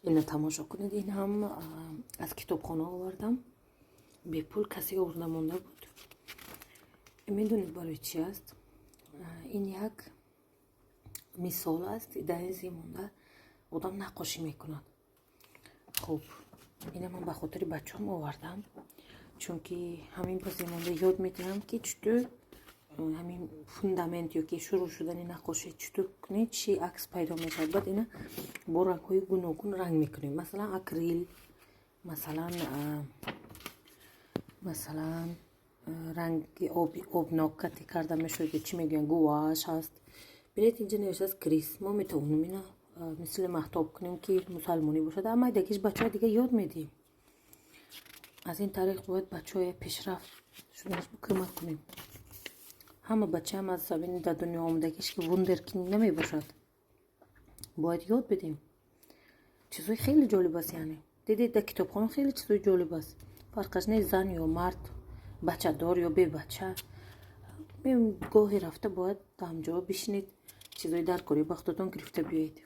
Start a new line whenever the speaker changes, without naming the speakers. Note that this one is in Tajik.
Ина тамошо кунед, ин ҳам аз китобхона овардам, бепул, касе оварда монда буд. Медонед, барои чи аст? Ин як мисол аст. Дар ин зимонда одам наққошӣ мекунад. Хуб, ина ман ба хотири бачаҳом овардам, чунки ҳамин ба зимонда ёд медиҳам, ки чутур ҳамин фундамент ё ки шурӯъ шудани наққошӣ чутур кунед, чӣ акс пайдо мешавад. Баъд ина бо рангҳои гуногун ранг мекунем, масалан, акрил, масалан, ранги обнок кати карда мешавад ё чӣ мегӯянд, гуаш ҳаст. Бинед, инҷа навиштааст «Крис». Мо метавонем ина мисли маҳтоб кунем, ки мусалмонӣ бошад, аммо дагиш бачаҳо дига ёд медиҳем. Аз ин тариқ бояд бачаҳоя пешрафт шуданаш кӯмак кунем. Ҳама бачаам аз замини дар дунё омадагиш ки вундеркинд намебошад, бояд ёд бидем. Чизҳои хеле ҷолиб аст. Яъне дидед, дар китобхона хеле чизҳои ҷолиб аст. Фарқаш нест, зан ё мард, бачадор ё бебача, гоҳе рафта бояд ҳамҷо бишинед, чизҳои дар кори ба худатон гирифта биёед.